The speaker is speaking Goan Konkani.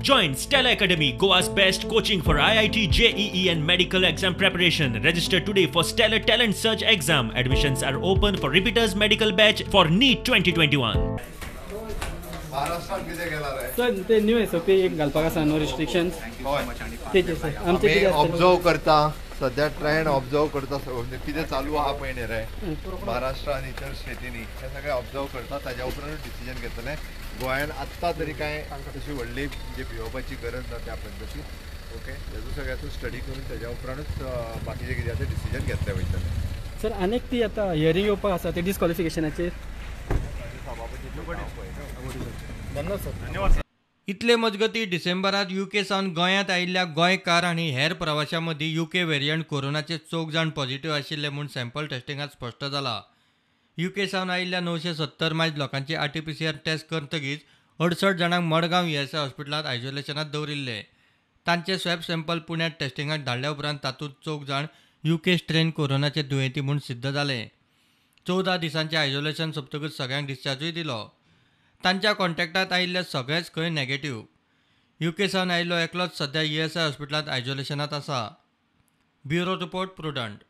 Join Stellar Academy, Goa's best coaching for IIT, JEE and medical exam preparation. Register today for Stellar Talent Search exam. Admissions are open for repeaters medical batch for NEET 2021. महाराष्ट्रात कितें केला रे? सर, ते न्यू एसओपी एक घालपाक आसा न्हू, रिस्ट्रिक्शन्स तेचेर सर आमचे आमी कितें आसतलें? ऑब्जर्व करता, सध्या ट्रेंड ऑब्जर्व करता. सगळें कितें चालू आहा पळय न्ही रे महाराष्ट्र आनी इतर स्टेटींनी, हें सगळें ऑब्जर्व करता. ताज्या उपरांतूच डिसिजन घेतले. गोंयान आत्तां तरी कांय तशी व्हडली म्हणजे भियोवपाची गरज ना त्या पद्दतीन. ओके, हेजो सगळ्याचो स्टडी करून तेज्या उपरांतूच बाकीचें कितें आसा डिसिजन घेतलें वयतलें. सर, आनीक ती आतां हियरींग येवपाक आसा ते डिस्क्वॉलिफिकेशनाचेर. धन्यवाद सर. इतले मजगतीं, डिसेंबरात युके सावन गोंयांत आयिल्ल्या गोंयकार आनी हेर प्रवाशां मदीं युके वेरियंट कोरोनाचे 4 जाण पॉझिटिव्ह आशिल्ले म्हूण सॅम्पल टेस्टिंगांत स्पश्ट जाला. युके सावन आयिल्ल्या 970 मायज लोकांची आरटीपीसीआर टेस्ट करतकीच 68 जाणांक मडगांव ईएसआय हॉस्पिटलांत आयसोलेशनात दवरिल्ले. तांचे स्वॅब सॅम्पल पुण्यांत टेस्टिंगाक धाडल्या उपरांत तातूंत 4 जाण युके स्ट्रेन कोरोनाचे दुयेंती म्हूण सिद्ध जाले. 14 दिसांचे आयसोलेशन सोंपतकूच सगळ्यांक डिस्चार्जूय दिलो. तांच्या कॉन्टॅक्टांत आयिल्ले सगळेच खंय नॅगेटिव्ह. युके सावन आयिल्लो एकलोच सध्या ईएसआय हॉस्पिटलांत आयसोलेशनात आसा. Bureau report, Prudent.